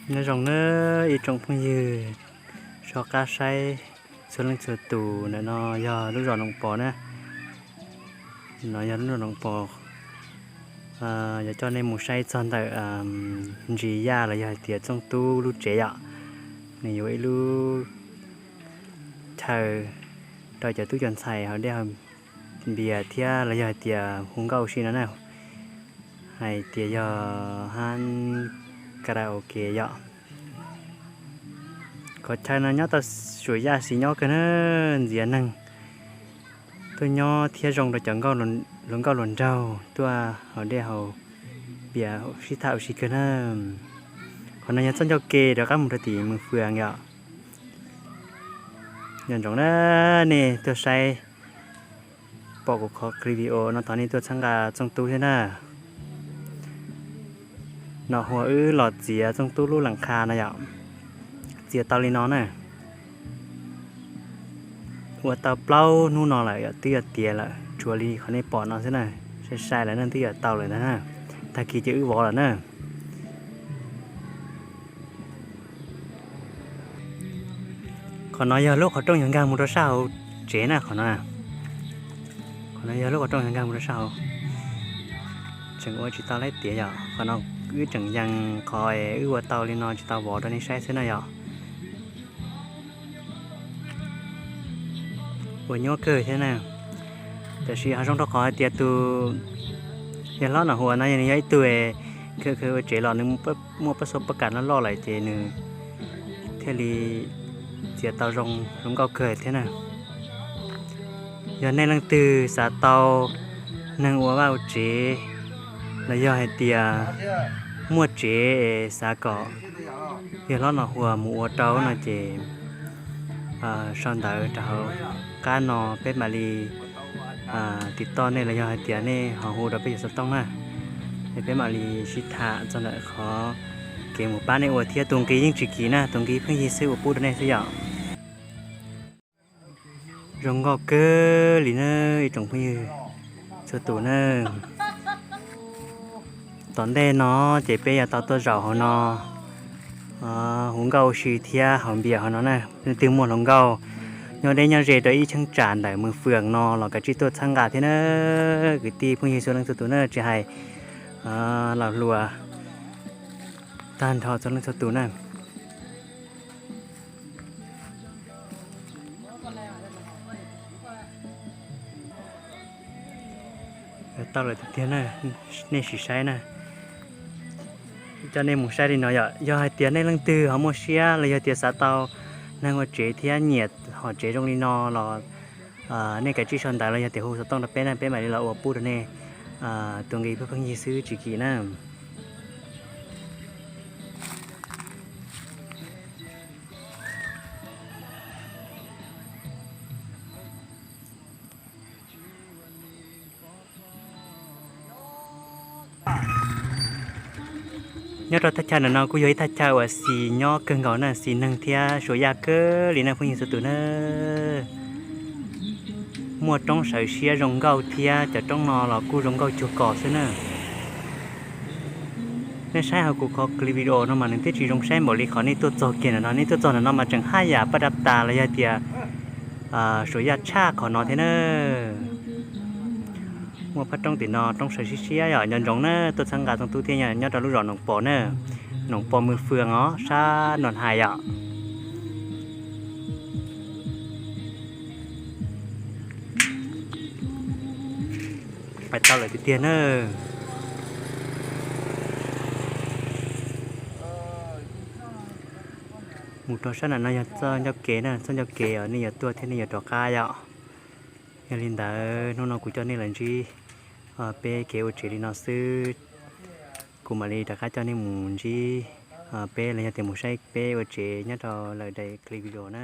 Nyob zoo na ib tsoom phooj ywg, soj qab saib txhua leej txhua tus, ntawm no yog lub zos Noom Pos na. No yog lub zos Noom Pos, yuav coj nej mus saib txog ntawm Ntsis Yaj los yog hais tias Txooj Tub lub tsev yom. Nws yuav ib lub chaw rau cov tub cov ntxhais haus dej haus npias thiab los yog hais tias hu nkauj ua si no na, hais tias yog hab karaoke yom. Qhov chaw no nyob tau Suam Yaj Xis nyob kawg na, ntxias neeg tuaj nyob thiab zoo rau cov hluas nkauj hluas nraug tuaj haus dej haus npias sib tham ua si kawg na. Qhov no yog txoj ncauj ke rov qab mus rau tim Mws Fwm yom. Nco ntsoov na, nej tuaj saib pom kuv qhov clip video no thov nej tuaj txhawb nqa Txooj Tub thiab na. No hu ua wb los txiav Txooj Tub lub lees qha no yom. Txiav tau li no na. Ua tau plaub hnub no lawm yom, twb yuav tiav lawm, tshuav li qhov nej pom no xwb na. Sai sai lawm na, twb yuav tau lawm ntag na. Tag kis ces wb vov lawm na. Qhov no yog lub qhov rooj yuav nkag mus rau sab hauv tsev na, qhov no. Qhov no yog lub qhov rooj yuav nkag mus rau sab hauv. Tseem ua tsis tau laib tiav yom, qhov no wb tseem yees qhov wb ua tau li no tsis tau vov rau nej saib xwb na yom. Ua nyuaj kawg thiab na. Tab sis ho zoo rau qhov hais tias tus yawg hlob Nom Huas no nws yog ib tug khaws khaws ua tsev los nws muaj pab xua pab kam loj loj lawm ces nws thiaj li txiav tau zoo zoo nkauj kawg thiab na. Yog nej leej twg xav tau neeg ua vaj ua tsev los yog hais tias muaj tsev es xav kom yawg hlob Nom Huas mus ua rau no ces sau ntawv rau hauv qab no peb mam li tim toj nej los yog hais tias nej ho hu rau peb cov xov tooj na, es peb mam li sib tham txog ntawm qhov kev mus pab nej ua thiab. Tus nqi yeej tsis kim na, tus nqi pheej yig xwb, ua pub rau nej xwb yom. Zoo nkauj kawg li na ib tsoom phooj ywg txhua tus na. Tom ntej no ces peb yuav tau tuaj zaum hauv no hu nkauj ua si thiab haus npias hauv no na. Leej twg muaj hluas nkauj nyob deb nyob ze rau ib cheeb tsam ntawm Mws Fwm no los kav tsij tuaj txhawb nqa thiab na. Kwv tij phooj ywg txhua leej txhua tus na, tsis hais laus hluas tag nrho txhua leej txhua tus na. Tau lawm tiag tiag na, nej sim saib na. Coj nej mus saib li no yom, yog hais tias nej leej twg ho muaj siab los yog tias xav tau neeg ua tsev thiab nyiam hom tsev zoo li no los nej kav tsij sau ntawv los yog tias hu xov tooj rau peb na, peb mam li los ua pub rau nej tus nqi pheej yig xwb tsis kim na. Nyob rau thaj chaw ntawm no kuj yog ib thaj chaw uas xis nyob kawg nkaus na, xis neeg thiab suav yaj kawg li na phooj ywg txhua tus na. Muaj roob sawv siab zoo nkauj thiab cov roob no los kuj zoo nkauj cuag kos xwb na. Nej saib hauv kuv qhov clip video no mas nws twb tsis zoo saib npaum li qhov nej tuaj txog kiag ntawm no, nej tuaj txog ntawm no mas tseem haj yam paj dab tas los yog tias suav yaj tshaj qhov no thiab na. Muaj phab roob tim no, roob sawv siab siab yom, nco ntsoov na, tuaj txhawb nqa Txooj Tub thiab nyob rau lub zos Noom Pos na, Noom Pos Mws Fwm os, sab Noo Hais yom. Pais tau lawm tiag tiag na. Mus rau sab nram no yog txoj ncauj kev na, txoj ncauj kev uas nej yuav tuaj thiab nej yuav rov qab yom. Yog li ntawd hnub no kuv coj nej los ntsib peb kev ua tsev li no xwb. Kuv mam li rov qab coj nej mus ntsib peb los yog tias mus saib peb ua tsev nyob rau lawm daim clip video na.